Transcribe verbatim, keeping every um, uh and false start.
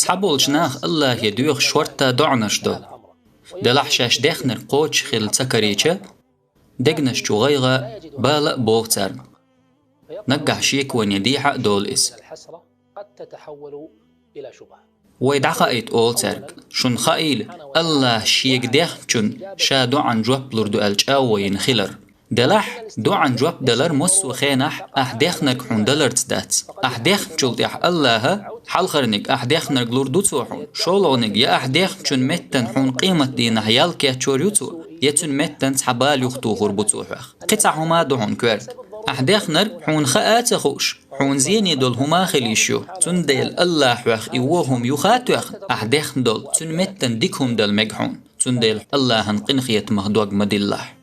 Цхьаболчу наха Аллахе доьхуш шортта доӀанаш до. Делахь шаьш дехнарг кхочуш хилла ца карийча, дегнаш чу гӀайгӀа, бала а богӀу царна. Наггахь шеконе дехьа а долу иза. Вай дӀахаийта олу цаьрга: шуна хаийла, Аллаха шега дехначунна ша доӀан жоп лур ду аьлла чӀагӀо йина хилар. Делахь, доӀан жоп далар массо а хенахь ахь дехнарг хьуна даларца дац. Ахь дехначул тӀаьхьа Аллаха, хьалхарниг ахь дехнарг лур ду Цо хьуна, шолгӀаниг я ахь дехначун меттана хьуна къематдийнахь ял кечъяр ю Цо, я цуьнан меттана цхьа бала юхатухур бу Цо хьох. Кхин цхьа хӀума ду хьуна коьрта. Ахь дехнарг хьуна хаа а ца хууш, хьуна зене долу хӀума хила йиш ю, цундела Аллаха хьох и вон хӀума юха а тоьхна, ахь дехна долу, цуьнан меттана дика хӀума дала мега хьуна, цундела Аллахьан къинхетамах дог ма диллахь.